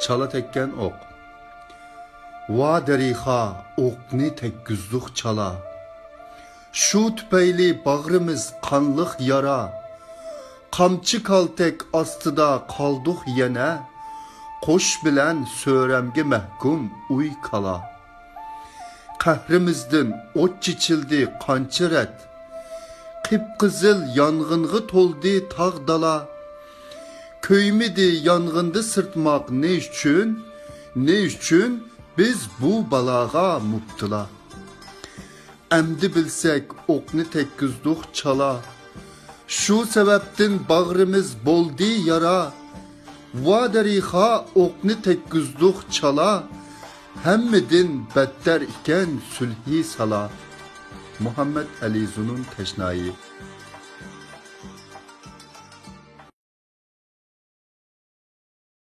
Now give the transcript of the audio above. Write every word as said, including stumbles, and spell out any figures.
چالا تەگكەن ئوق. ۋا دەرىخا، ئوقنى تەگكۈزدۇق چالا. شۇ تۈپەيلى باغرىمىز قانلىق يارا. قامچى كالتەك ئاستىدا قالدۇق يەنە، قوش بىلەن سۆرەمگە مەھكۇم ئۇي كالا. قەھرىمىزدىن ئوت چېچىلدى قانچە رەت، قىپقىزىل يانغىنغا تولدى تاغ دالا. كۆيمىدى يانغىندا سىرتماق نى ئۈچۈن؟ نى ئۈچۈن بىز بۇ بالاغا مۇپتىلا؟ ئەمدى بىلسەك ئوقنى تەگكۈزدۇق چالا. شۇ سەۋەبتىن باغرىمىز بولدى يارا. ۋا دەرىخا، ئوقنى تەگكۈزدۇق چالا. ھەممىدىن بەتتەر ئىكەن سۈلھى سالا. مۇھەممەد ئەلى زۇنۇن تەشنايى.